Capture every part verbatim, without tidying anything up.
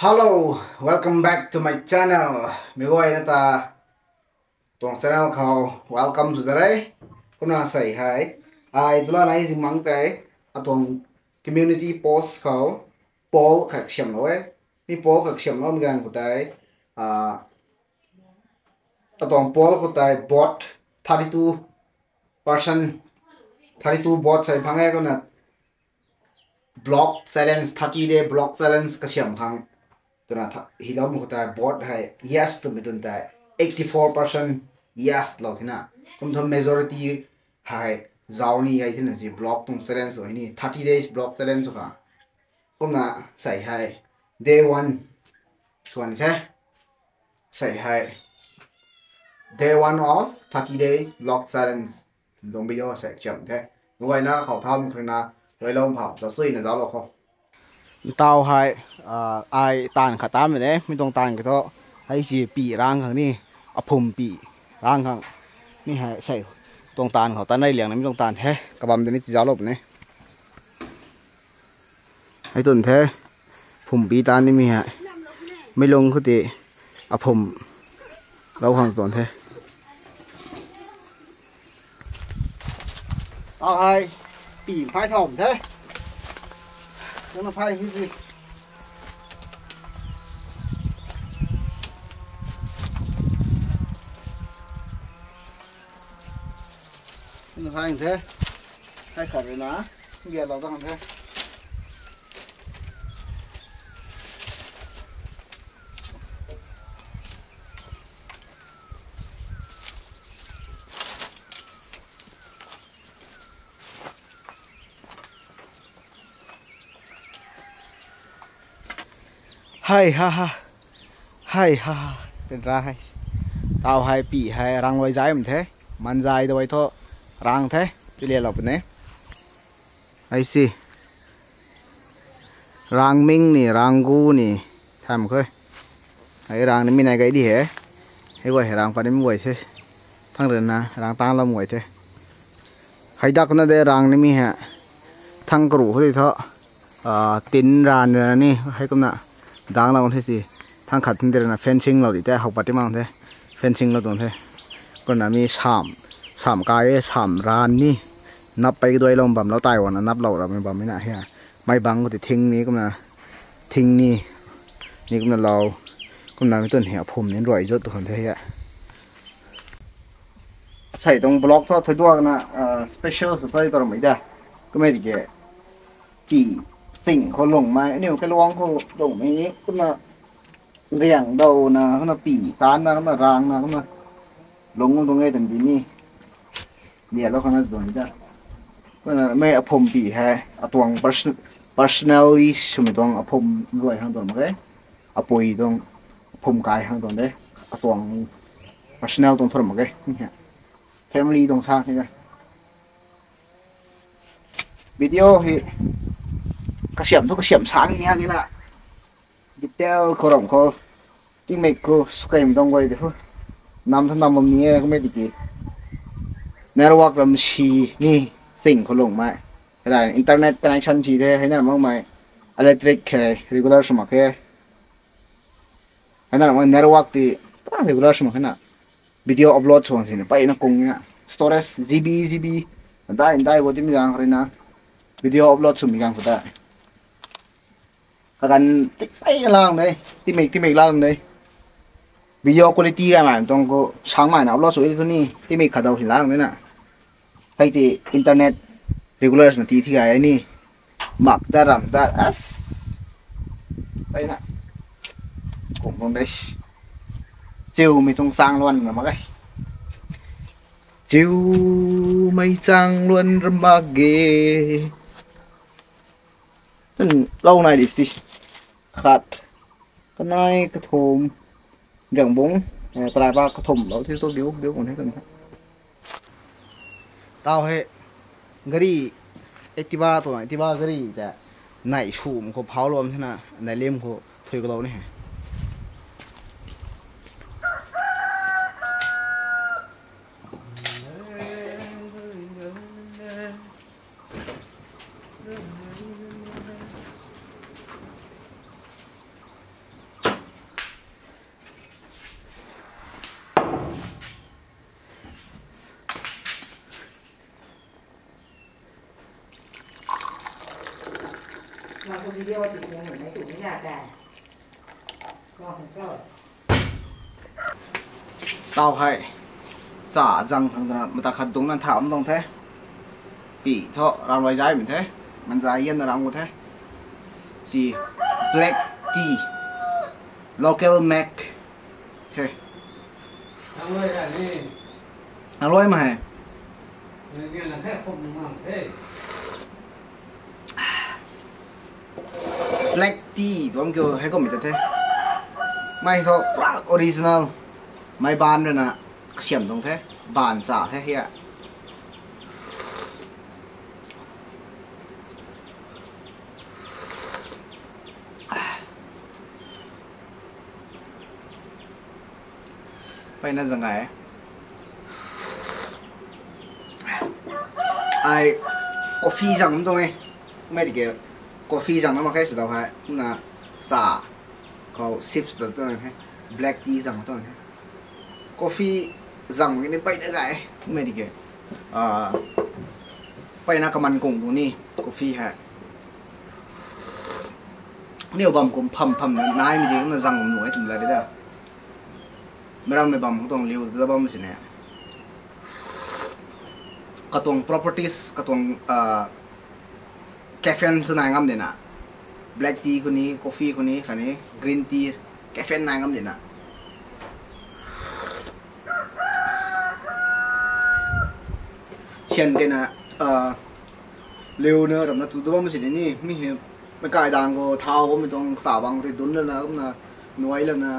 Hello, welcome back to my channel. Mi guayna ta tuang channel khou welcome to the rei. Kumna sei hei, ai tula nai zingmang tei, atuang community post khou poll khat siamlou e. Mi poll khat siamlou mi ganv khou tei, ah, atuang poll khou tei vote thirty two percent, thirty two vote sei phang e. Kumna block challenge, thirty day block challenge kasiam khang twna tha-, hilou mi khou tei vote hei yes twmei tun tei eighty four percent yes lou thina. Kum thu majority hei zau ni hei thina si block tuang challenge hei ni, thirty days block challenge khang. Kumna sei hei day one swan the. Sei hei day one of thirty days block challenge tuang video sei chiam the. Mi guayna khou tham khrina, luailou pham sa suina zauclou khou. Tau hei, ah, ai taanv khat taanmei ne, mi tuang taanv khat thu, hei si pi rang khang ni, aphum pi rang khang ni hei sei tuang taanv khou tan nei liang na mi tuang taanv the, kabam de ni tizauclou puni. Hei tun the, phum pi taanv nimei hei. Mei lung khou ti aphum lou khang tuang the. Au hei, pi phai thau the. Kumna phai hi si. Kumna phai the. Phai khat rui na, ngialou dang the. Hei ha ha. Hei ha ha. Tinra hei. Tau hei pi hei rang luai zaimei the. Manzai dawai thu rang the. Tilialou puni. Hei si. Rang ming ni, rang gu ni. Tham khe. Hei rang nimei nai gai di he. Hei guay hei rang pat nimei guay se. Thang rui na, rang tanglou guay the. Hei dak na de rang nimei he. Thang karu khou di thu, ah, tin raan rui na ni, hei kumna danglou the si. Thang khat thing di rui na fencing lou di the, how pat ti mang the. Fencing lou tuang the. Kumna mi sam, sam kai e, sam raan ni. Nap pei kaduailou bam lou taiwan na naplou ramei bam na he. Mei bang khou ti thing ni kumna, thing ni, ni kumna lou. Kumna mi tun he aphum ni ruai zut tu khang the he. Sei tuang vlog thu thuiduak na, ah, special sw thei taramei da. Kummei tiki, ki sing khou lungmei, aniu kaluang khou lungmei, kumna riang dau na, kumna pi taan na, kumna rang na, kumna lung lung e tang di ni. Lialou khang na duan da. Kumna mei aphum pi hei, atuang person-, personally swmei tuang aphum luai khang tuang mak ge. Apui tuang aphum kai khang tuang de. Atuang personal tuang thur mak ge. Family tuang sa ni de. Video hei kasiam thu kasiam sang ni na. Detail khou ram khou. Tingmik khou screen tuang guay di thu. Nam thu nam bam ni e kummei tiki. Network ram si ni sing khou lungmei. Hei internet connection si the, hei na makmei electric khe regular sw mak khe. Hei na makmei network ti pura regular sw mak khe na. Video upload sw sini peyna kung na. Storage G B, G B. Ndai, ndai wo timei gang rui na. Video upload swmei gang khou ta. Kaganv ti peyna lang de. Timik, timik lang de. Video quality ga mai tuang khou sang mai na upload sw e tu ni. Timik khat dau si lang de na. Hei ti internet regular na ti thi ga ni. Mak da ram da as. Peyna. Kung kung de. Chiumei tuang chang luan na mak e. Chiumei chang luan ram mak ge. Lou nai di si. Khat. Kanei kathum. Gangbung. Eh, karai pa kathum lou thi tu biu, biu kung the kan tha. Tau hei. Gari, Activa tuang, Activa gari ta nai sum khou phauc lou thena, nai lim khou thui kalou ni he. Tau hei. Cha zang thang twna mata khat dungc na tha um tuang the. Pi thu rang luai zai mi the. Manza yan na rang gu the. Si black tea. Local make. The. Rang luai ma hei. Black tea tuang kiu hei kum mi ta the. Mei thu pura original. Mei baan rui na kasiam tuang the. Baan cha the hia. Mpeyna zang e. Ai coffee zang tuang e. Mei tiki coffee zang na mak khe sw dau hei. Kumna cha khou sip sw tuang the. Black tea zang tuang the. Coffee zang mak ni mpeyna gay e. Mei tiki mpeyna kaman kung tuang ni coffee hei. Niw bam kum pham pham na naimei di kumna zang nuh e twmei la di da. Meic rammei bam khou tuang liu ta bam sini. Katuang properties, katuang caffeine tu nai ngam dina. Black tea khou ni, coffee khou ni, khatni green tea, caffeine nai ngam dina. Sian kena liuna ramna tu tu bam sini ni, mi hei meic kai dang khou thau bammei tuang sa bang tei dun lana, kumna nuai lana,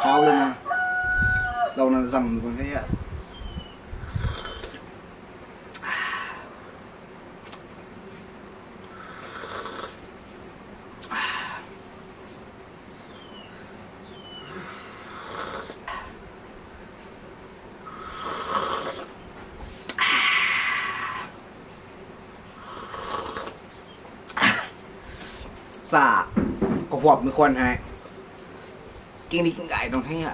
thau lana, louna zang bam the a. Sa kahuapmei khwan hei king ni king gay tuang the a.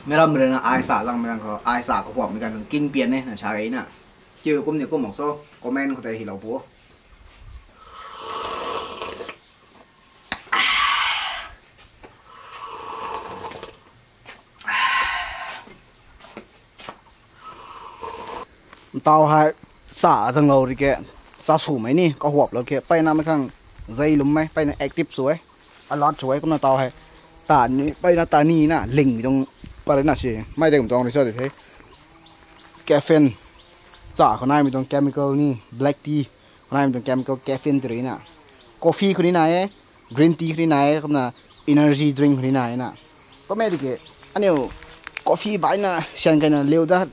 Meic ram rui na ai sa zangmei rang khou ai sa kahuapmei ganv king pian e na sa e na. Kiu kum ni kum mak so comment khou tei hilou pu. Tau hei sa zanglou ri ke, sa swmei ni kahuaplou ke, mpeyna mei khang zei lummei, mpeyna active sw e, alert sw e, kumna tau hei ta ni, mpeyna ta ni na lingmei tuang pat rui na si, mei deng tuang research the. Caffeine, cha khou naimei tuang chemical ni, black tea khou naimei tuang chemical caffeine tw rui na. Coffee khou ni nai e, green tea khou ni nai e, kumna energy drink khou ni nai e na. Kummei tiki aniu coffee baihna sian kaina liu dat,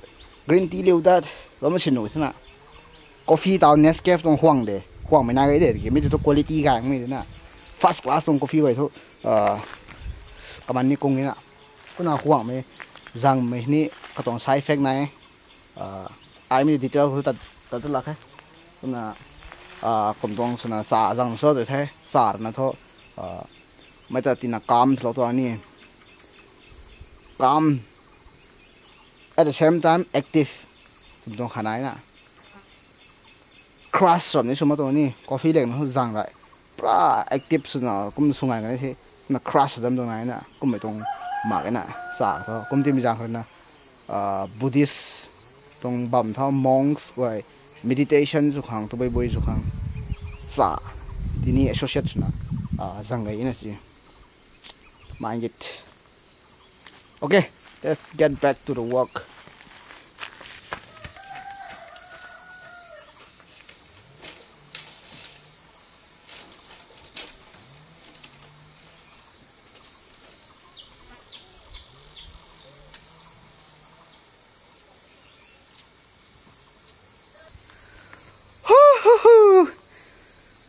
green tea liu dat, loumei sin nu thena. Coffee tau Nescafe tuang huang de, huangmei nai gay de tiki, mi tu thu quality gaymei de na. First class tuang coffee gay thu kaman ni kung e na. Kumna huangmei zangmei ni katuang side effect nai e. Ai mi detail khou tat, tat lak khe. Kumna kum tuang swna cha zang so de the, cha rui na thu mei ta tina calm thlou tuang ni. Calm, at the same time active. Kum tuang kha nai na. Crash ram ni sw mak tuang ni, coffee leng na thu zang rai. Pura active swna kum sw ngai kan the, na crash dam tuang nai na, kummei tuang mak e na, cha thu, kum timei zang khou na, Buddhist tuang bam tha monks guay meditation sw khang, tabui bui sw khang, cha, tini associate swna zang gay na si. Mind it. Okay, let's get back to the work.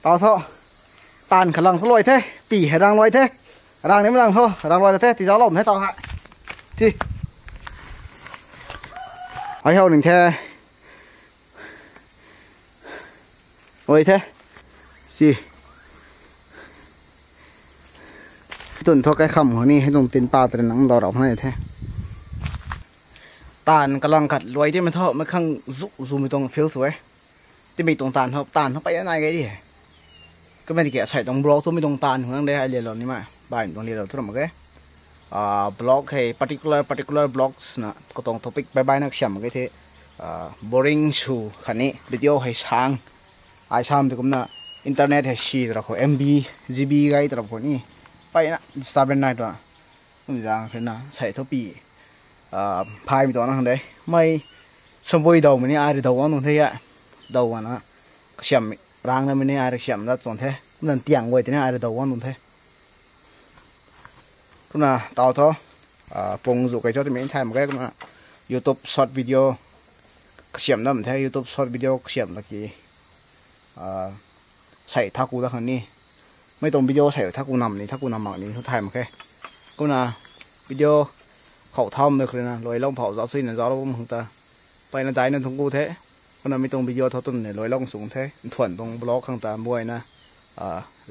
Tau tho. Taanv kalang tho luai the. Pi hei rang luai the. Rang nim rang tho. Rang luai the. Tizauclou the tau hei. Ti. Ai how ning the. Oi the. Ti. Tun tho kai kham khou ni hei tuang tin pa tei nang dau rau hei the. Taanv kalang khat luai ti mei tho, mei khang zu zu mei tuang feel sw e. Ti mei tuang taanv tho, taanv tho pai nai gay di he. Kumna tiki asei tuang vlog thu mi tuang taanv khou nang de ai lelou nimei baihmei tuang lelou thu ram mak ge. Vlog hei particular particular vlogs na katuang topic baih baihna kasiam mak ge the. Boring sw khatni video hei sang, ai sam tei kumna internet hei si tarap khou, M B, G B gay tarap khou ni mpeyna disturb nai tua. Kum zaeng thena sei thu pi phaymei tuang na khang de. Mei sambui dawmei ni ai rui daw guang tuang the a. Daw guangna kasiam, rang namei ni ai rui kasiam dat tuang the. Kumna tiang guay tei ni ai rui daw guang tuang the. Kumna taw thu, pung zu kei cho twmei thay mak ge. Kumna YouTube short video kasiam dam the, YouTube short video kasiam laki sei thaku dat khang ni. Mei tuang video sei thaku nam ni, thaku nam mak ni thu thay mak khe. Kumna video khou thaumei khou ruina luailou phou zauc suina zauclou bam khang ta mpeyna daina thungc ku the. Kumna mi tuang video thu twmei ni luailou sung the. Nthuan tuang vlog khang ta mbuayna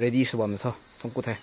ready sw bam na thu thungc ku the.